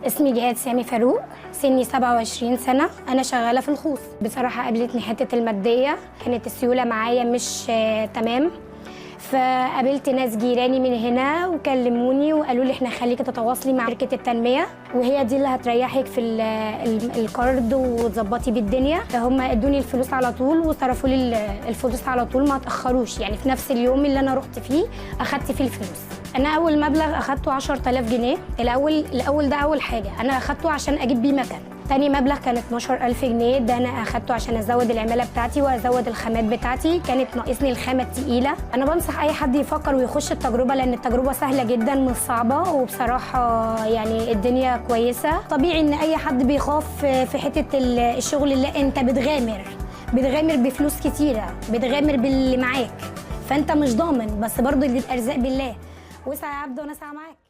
اسمي جهاد سامي فاروق، سني 27 سنة، أنا شغالة في الخوص. بصراحة قابلتني حتة المادية، كانت السيولة معايا مش تمام، فقابلت ناس جيراني من هنا وكلموني وقالوا لي احنا خليكي تتواصلي مع شركة التنمية وهي دي اللي هتريحك في القرض وتظبطي بيه الدنيا. هم ادوني الفلوس على طول وصرفوا لي الفلوس على طول، ما اتأخروش، يعني في نفس اليوم اللي انا رحت فيه اخدت فيه الفلوس. انا اول مبلغ اخدته 10000 جنيه الاول ده اول حاجة انا اخدته عشان اجيب بيه مكن. تاني مبلغ كان 12000 جنيه، ده انا اخدته عشان ازود العمالة بتاعتي وازود الخامات بتاعتي، كانت ناقصني الخامة التقيله. انا بنصح اي حد يفكر ويخش التجربة لان التجربة سهلة جدا مش صعبة، وبصراحة يعني الدنيا كويسة. طبيعي ان اي حد بيخاف في حتة الشغل، اللي انت بتغامر بفلوس كتيرة، بتغامر باللي معاك، فانت مش ضامن، بس برضه دي الارزاق بالله. وسع يا عبد وانا ساعة معاك.